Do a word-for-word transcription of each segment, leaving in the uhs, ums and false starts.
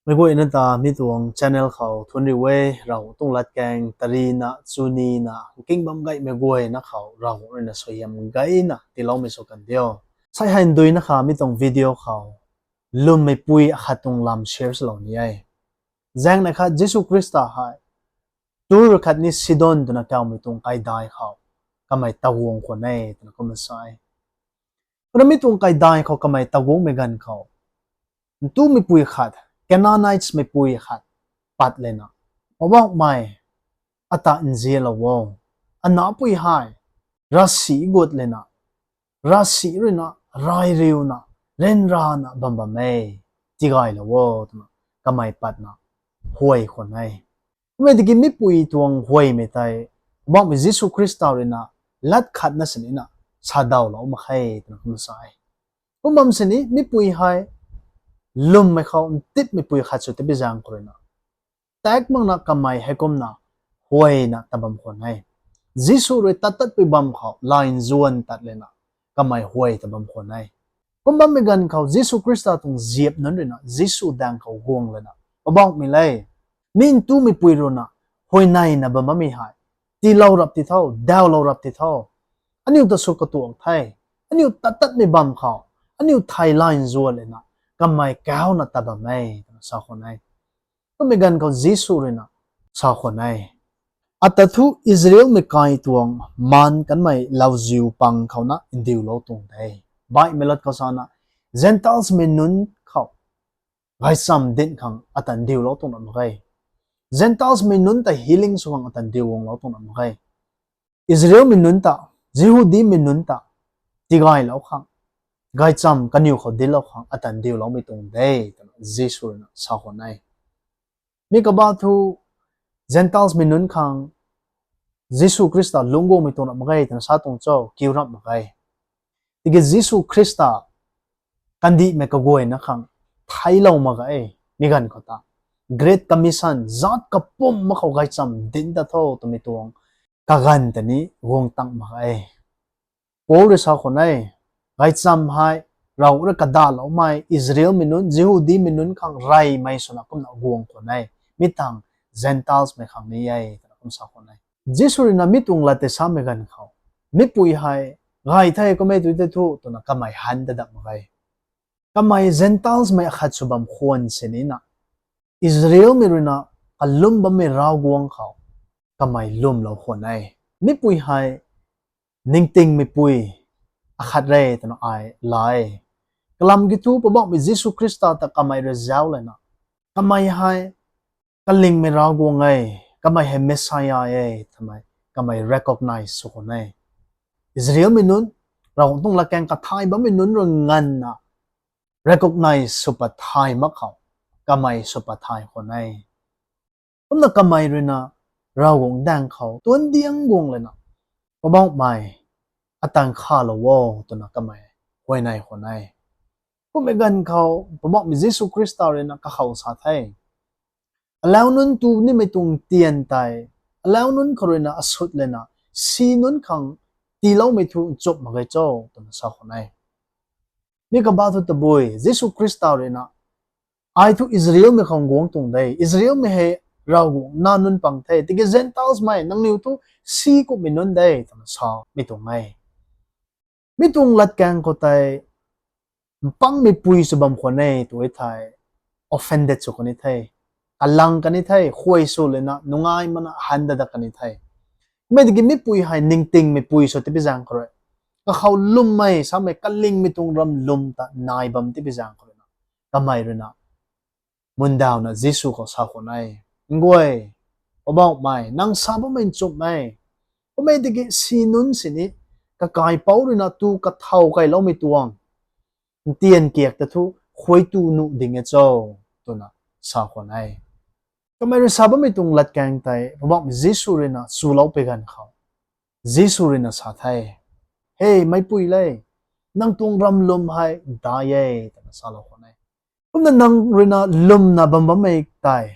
Meic guayna ta mi tuang channel khou thuanc riu e. Ravguangc tuang latkaeng tarina chunina king bam gaymei guayna khou Ravguangc ruina suaihiam gayna tiiloumei sw kan diu. Sai hei nduina kha mi tuang video khou lwmmeipui akhat tuang lam share swlou ni e. Zaeng na khat Jisu Khrista hei Tur khatni Sidon twna kawmei tuang kaidai khou kamei taguang khwan e twna kumna sa e. Kumna mi tuang kaidai khou kamei taguangmei ganv khou ntumeipui khat, Canaanites meipui khat pat lana, Poubauhmei, ata nzianlou o, anapui hei ravsic gut lana, ravsic ruina ray riuna ryanrana bam bam e, tigaylou o, twna kamei patna huay khwan e. Kummei tiki mipui tuang huaymei tei Poubauhmei Jisu Khrista ruina lat khatna sinina sadawlou mak khe twna kumna sa e. Kum bam sini mipui hei lwmmei khou ntipmeipui khat sw tipi zaeng khou ruina tak makna kamei heikumna huayna ta bam khwan e. Jisu rui tat tatpui bam khou lay nzuan tat lana kamei huay ta bam khwan e. Kum bammei ganv khou Jisu Khrista tuang ziap nunc ruina Jisu daeng khou guang lana, Poubauhmei le, mi ntumeipui ruina huayneyna bam bammei hei tiilou rap ti tho, dawlou rap ti tho. Aniu ta sw katuang the. Aniu tat tatmei bam khou aniu thei lay nzuan lana kamei kauna tat bam e twna sa khwan e. Kummei ganv khou Jisu ruina sa khwan e, ata thu Israelmei kai tuang maan kanmei lauziu pang khouna ndiulou tuang de. Baihmei lat khou sana, Gentilesmei nunc khou gaychamv dinc khang ata ndiulou tuang na mak ge. Gentilesmei nunc ta healing sw khang ata ndiu guanglou tuang na mak ge. Israelmei nunc ta, Jihudimei nunc ta tigaylou khang, gaychamv kaniw khou dinclou khang ata ndiuloumei tuang de twna Jisu ruina sa khwan e. Mi kaba thu Gentilesmei nunc khang Jisu Khrista lungc guangmei tuang na mak ge twna sa tuang cho, kiu rap mak ge. Tiki Jisu Khrista kandihmei kaguayna khang theiclou mak ge, mi ganv khou ta Great Commission, zaat kapwm mak khou gaychamv dinc ta tho twmei tuang kaganv ta ni guang tang mak ge. Paul rui sa khwan e, gaychamv hei Rav rui kadaloumei Israelmei nunc, Jihudimei nunc khang reymei swna kumna guang khwan e, mi tang Gentilesmei khang ni e twna kum sa khwan e. Jisu ruina mi tuang lat tei samei ganv khou, mipui hei gay the, kum e tu tei thu twna kamei han ta dap mak ge. Kamei Gentilesmei akhat sw bam khwan sinina, Israelmei ruina kalum bammei Ravguangc khou kamei lwmlou khwan e. Mipui hei ningtingmeipui akhat re twna ai la e. Kalam kiu thu Poubauhmei Jisu Khrista ta kamei rui zauc lana, kamei hei kalingmei Ravguangc e, kamei hei Messiah e twmei kamei recognize sw khwan e. Israelmei nunc, Ravguangc tuang latkaeng kathay bammei nunc rui nganvna recognize sw pat thay mak khou, kamei sw pat thay khwan e. Kumna kamei ruina Ravguangc daeng khou tuanc diang guang lana, Poubauhmei, ata nkhavlou o twna kamei huayney khwan e. Kummei ganv khou Poubauhmei Jisu Khrista ruina kakhou sa the, alau nunc tu nimei tuang tian tei alau nunc khou ruina asut lana, si nunc khang tiiloumei thu nchumh mak ge cho twna sa khwan e. Mi kaba thu tabui Jisu Khrista ruina, ai thu Israelmei khang guang tuang de, Israelmei hei Ravguangc nac nunc pang the, tiki Gentilesmei nangniw thu si kumhmei nunc de twna samei tuang e. Mi tuang latkaeng khou tei mpangmeipui sw bam khwan e tu e thei, offended sw kan ni the, kalang kan ni the, khuay sw lana nungai mana han dat dat kan ni the. Kummei tiki mipui hei ningtingmeipui sw tipi zaeng khou rui, kakhou lwmmei samei kalingmei tuang ram lwm ta nai bam tipi zaeng khou ruina, kamei ruina mundawna Jisu khou sa khwan e, Nguay, Poubauhmei, nang sa bammei nchumh e. Kummei tiki si nunc sini kakaipouc ruina tu kathow keyloumei tuang ntian kiak ta thu khuay tu nuh ding e cho, twna sa khwan e. Kamei rui sa bammei tuang latkaeng tei Poubauhmei Jisu ruina chulou pui ganv khou, Jisu ruina sa the, He meicpui le, nang tuang ram lwm hei dai e, twna salou khwan e. Kumna nang ruina lwmna bam bammei tei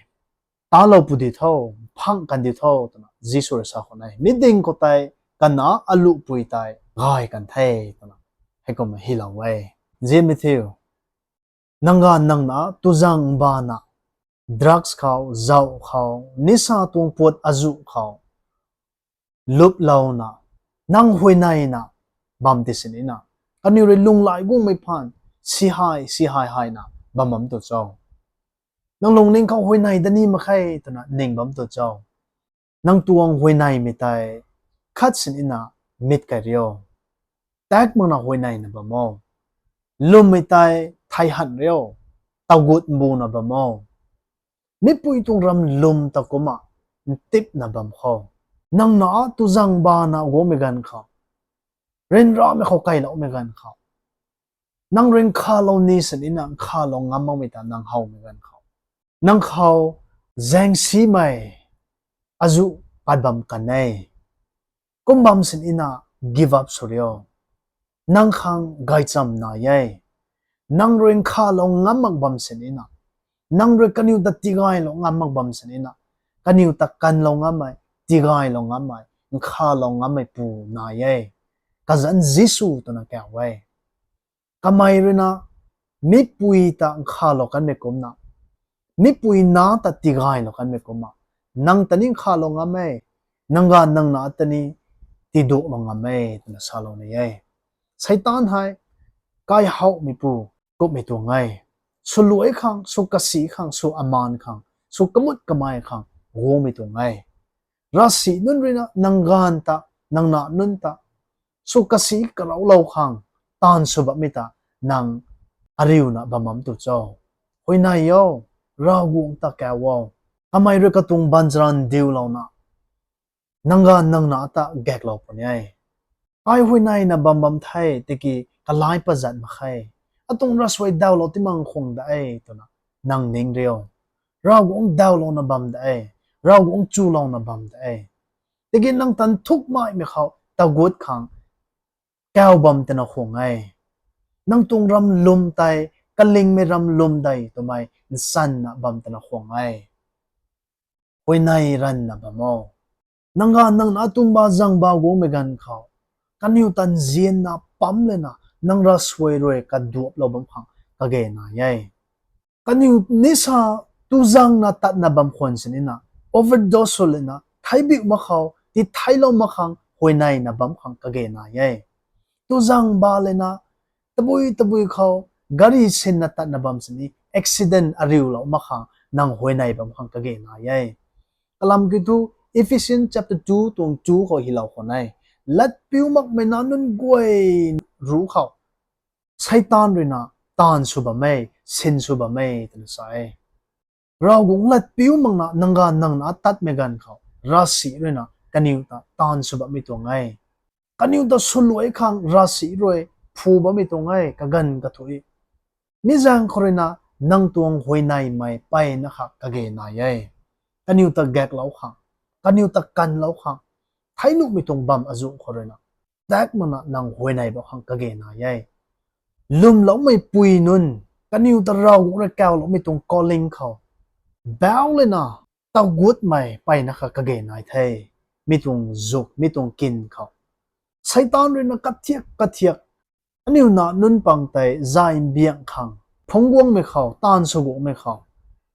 talou pu di tho, phang kan di tho, twna Jisu rui sa khwan e. Mi ding khou tei kana aluhpui tei gay kan the, twna heikumna hylou e. Nzianmei thiu, nang ganv nang na tuzang bana drugs khou, zauh khou, nisa tuang puat azuh khou luplouna, nang huayneyna bam ti sini na, kaniw rui lunghlaic guangmei phaan, si hei si hei hayna bam bam tu cho? Nang lungning khou huayney da ni mak khe twna ning bam tu cho? Nang tuang huayneymei tei khat sini na mit kei rio, tak makna huayneyna bam o. Lwmmei tei thei han rio, tagut mbuna bam o. Mipui tuang ram lwm ta kumna ntipna bam khou, nang na tuzang bana guangmei ganv khou, ryanramei khou kailoumei ganv khou, nang rui nkhavlou ni sini na nkhavlou ngam makmei ta nang howmei ganv khou, nang khou zaengsimei azuh pat bam kan e. Kum bam sini na give up sw rio. Nang khang gaychamv nai e. Nang rui nkhavlou ngam mak bam sini na, nang rui kaniw ta tigaylou ngam mak bam sini na, kaniw ta kanlou ngammei, tigaylou ngammei, nkhavlou ngammei pu nai e. Kazanc Jisu twna kau e. Kamei rui na mipui ta nkhavlou kanmei kumna, mipui na ta tigaylou kanmei kumna, nang ta ni nkhavlou ngam e, nang ganv nang na ta ni tiduklou ngam e twna salou ni e. Seitaan hei kaihowmeipu kummei tuang e. Swluai khang, sw kasi khang, sw amaan khang, sw kamut kamei khang guangmei tuang e. Ravsic nunc rui na nang ganv ta, nang na nunc ta sw kasi karoulou khang taanv sw bammei ta nang ariuna bam bam tu cho? Huayney o, Ravguangc ta kau o. Kamei rui katuang baanchara ndiulouna, nang ganv nang na ta gaeklou puni e. Ai huayneyna bam bam the tiki kalai pazat mak khe, atuang ravsuai dawlou ti mang khwang da e twna nang ning rio. Ravguangc dawlouna bam da e, Ravguangc chulouna bam da e. Tiki nang ta nthukmeimei khou tagut khang kau bam twna khwang e. Nang tuang ram lwm tei kalingmei ram lwm de twmei nsanna bam twna khwang e. Huayney ranvna bam o. Nang ganv nang na tumba zangba guangmei ganv khou, kaniw ta nzianna pam lana nang ravsuai rui kaduaplou bam khang kage nai e. Kaniw nisa tuzangna tatna bam khwan sini na, overdose sw lana theibiu mak khou, titheilou mak khang huayneyna bam khang kage nai e. Tuzang ba lana, tabui tabui khou gari sinna tatna bam sini accident ariulou mak khang nang huayney bam khang kage nai e. Kalam kiu thu, Ephesians chapter two tuang two khou hylou khwan e, latpiu makmei na nunc guay ruc khou Seitaan rui na taanv sw bam e, sin sw bam e twna sa e. Ravguangc latpiu makna nang ganv nang na tatmei ganv khou ravsic rui na kaniw ta taanv sw bammei tuang e. Kaniw ta swluai khang ravsic rui phu bammei tuang e, kaganv kathuic. Mi zaeng khou rui na nang tuang huayneymei mpeyna kha kage nai e. Kaniw ta gaeklou khang, kaniw ta kanlou khang, thei nuhmei tuang bam azuh khou rui na, tak makna nang huayney bam khang kage nai e. Lwmloumei pui nunc, kaniw ta Ravguangc rui kauloumei tuang calling khou bau lana, tagutmei mpeyna kha kage nai the. Mi tuang zuk, mi tuang kin khou Seitaan rui na kathiak kathiak aniu na nunc pang tei zay mbiang khang phungc guangmei khou, taanv sw guangmei khou,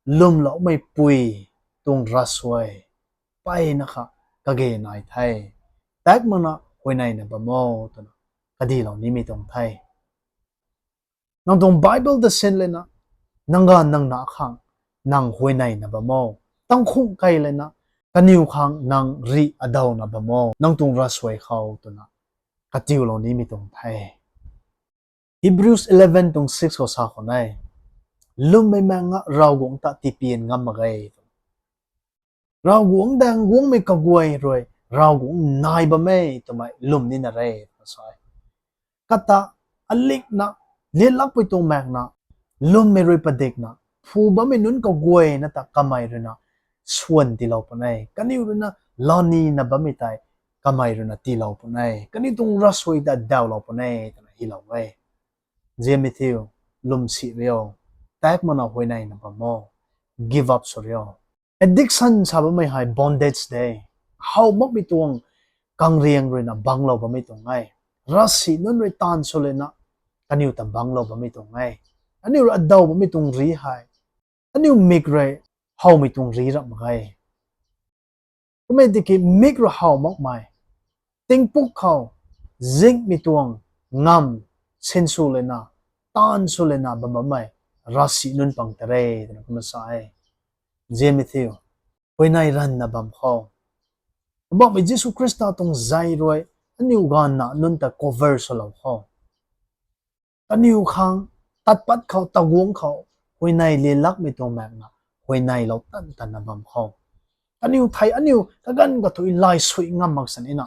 lwmloumei pui tuang ravsuai mpeyna kha kage nai the. Tak makna huayneyna bam o twna kadilou nimei tuang the. Nang tuang Bible ta sin lana, nang ganv nang na khang nang huayneyna bam o. Tangkhung kei lana, kaniw khang nang rih adawna bam o, nang tuang ravsuai khou twna katiulou nimei tuang the. Hebrews eleven tuang six khou sa khwan e, lwmmei maek nga Ravguangc ta tipian ngam mak ge. Ravguangc daeng guangmei kaguay rui Ravguangc nai bam e twmei lwm nina re, sa e. Kata alikna, lialakpui tuang maekna, lwmmei rui padikna phu bammei nunc kaguayna ta kamei rui na swan tiilou puni e, kaniw rui na lanina bammei tei kamei rui na tiilou puni e, kaniw tuang ravsuai ta dawlou puni e twna hylou e. Ziamei thiu, lwm si rio, tak makna huayneyna bam o, give up sw rio. Addiction sa bammei hei bondage de. How makmei tuang kangriang rui na banglou bammei tuang e. Ravsic nunc rui taanv sw lana, kaniw ta banglou bammei tuang e. Aniu rui adaw bammei tuang rih hei, aniu mik rui howmei tuang ri ramh mak ge. Kummei tiki mik rui how makmei, tingpuk khou zingmei tuang ngamv sinsw lana, taanv sw lana bam bammei ravsic nunc pang ta re twna kumna sa e. Nzianmei thiu, huayney ranvna bam khou, Poubauhmei Jisu Khrista tuang zei rui aniu ganvna nunc ta cover swlou khou, kaniw khang tat pat khou, taguangc khou, huayney lilakmei tuang maekna huayneylou tan tanna bam khou, kaniw thei aniu kaganv kathuic lay sui ngam mak san ina,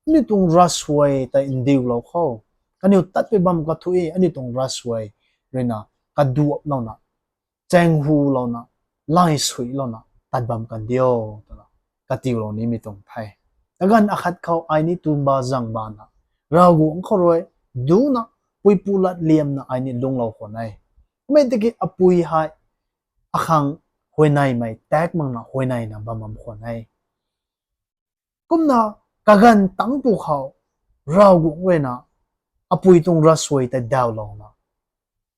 aniu tuang ravsuai tei ndiulou khou, kaniw tatpui bam kathuic aniu tuang ravsuai ruina kaduaplouna, chaeng hulouna, lay suilouna tat bam kan dio twna katiulou nimei tuang the. Kaganv akhat khou ai ni tumba zangbana, Ravguangc khou rui duna, puipu lat liamna ai ni lungclou khwan e. Kummei tiki apui hei akhang huayneymei tak makna huayneyna bam bam khwan e. Kumna kaganv tangc pu khou Ravguangc ruina apui tuang ravsuai tei daulouna,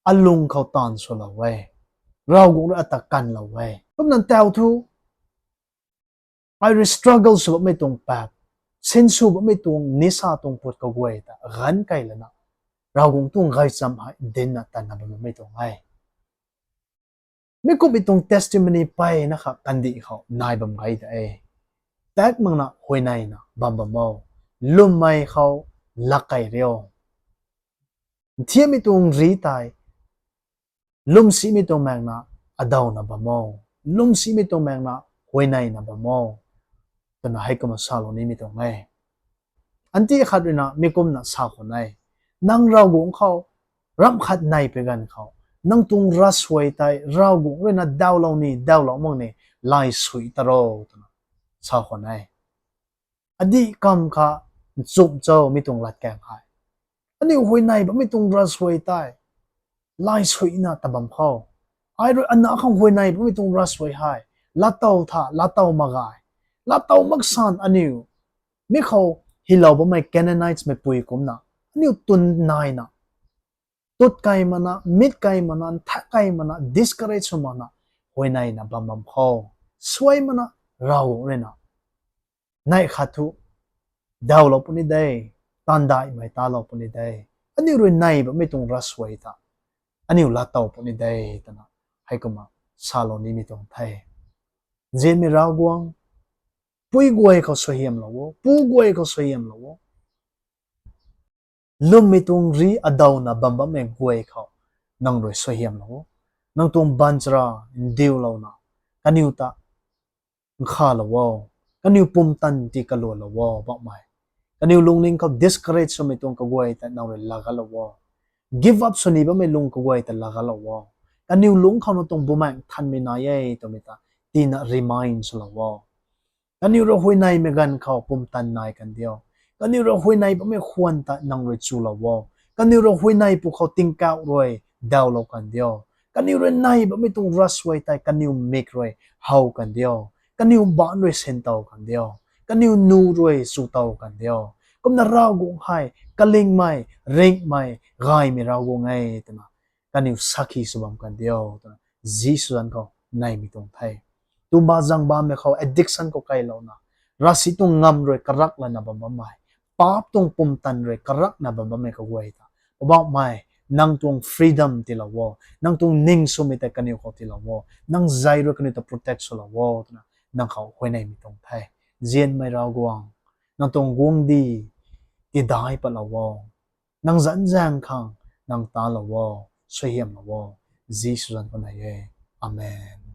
alung khou taanv swlou e. Ravguangc rui ata kanlou e. Kumna tau thu, ai rui struggle sw bammei tuang paap, sinsw bammei tuang nisa tuang put kaguay ta ganv key lana, Ravguangc tuang gaychamv hei dinna tanna bam bammei tuang e. Mi kumhmei tuang testimony mpeyna kha kandih khou nai bam gay ta e. Tak makna huayneyna bam bam o. Lwmmei khou lak key rio. Nthiammei tuang ri tei lwmsimei tuang maekna adawna bam o. Lwmsimei tuang maekna huayneyna bam o twna heikumna salou nimei tuang e. Anti khat ruina mi kumna sa khwan e, nang Ravguangc khou ramh khat nai pui ganv khou, nang tuang ravsuai tei Ravguangc ruina daulou ni daulou mak ni lay sui ta ro twna sa khwan e. Adih kam kha nchumh cho mi tuang latkaeng hei. Aniu huayney bammei tuang ravsuai tei lay suina ta bam khou, ai rui ana khang huayney bammei tuang ravsuai hei laatow tha, laatow mak gay, laatow mak san aniu mi khou hilou bammei Canaanites meipui kumcna aniu tun naina, tut key mana, mit key mana, nthak key mana, discourage sw mana, huayneyna bam bam khou, suai mana, Ravguangc ruina neih khat thu daulou puni de, taanv daihmei talou puni de, aniu rui nai bammei tuang ravsuai ta aniu laatow puni de twna heikumna salou nimei tuang the. Nzianmei Ravguangc, pui guay khou suaihiamlou o, pu guay khou suaihiamlou o. Lwmmei tuang ri adawna bam bammei guay khou nang rui suaihiamlou o. Nang tuang baanchara ndiulouna kaniw ta nkhavlou o. Kaniw pumtan tii kalualou o, Poubauhmei. Kaniw lungning khou discourage swmei tuang kaguay ta nang rui laagalou o. Give up sw ni bammei lung kaguay ta laagalou o. Kaniw lungc khou nang tuang Bumaengh Nthanmei nai e twmei ta tina remind swlou o. Kaniw rui huayneymei ganv khou pumtan nai kan dio. Kaniw rui huayney bammei khwan ta nang rui chulou o. Kaniw rui huayney pwkhou tingkauh rui daulou kan dio. Kaniw rui nai bammei tuang ravsuai tei kaniw mik rui how kan dio. Kaniw baanc rui sintow kan dio. Kaniw nu rui chutow kan dio. Kumna Ravguangc hei kalingmei, ringhmei, gaymei Ravguangc e twna kaniw sakhi sw bam kan dio twna Jisu zanc khou neimei tuang the. Tumba zangbammei khou addiction khou keylouna, ravsic tuang ngamv rui karak lana bam bammei, paap tuang pumtan rui karakna bam bammei kaguay ta, Poubauhmei, nang tuang freedom tiilou o, nang tuang ning swmei tei kaniw khou tiilou o, nang zei rui kaniw ta protect swlou o twna nang khou huayneymei tuang the. Nzianmei Ravguangc, nang tuang guangcdic tidai patlou o. Nang zanc zaeng khang nang talou o, suaihiamlou o. Jisu zanc khou nei e. Amen.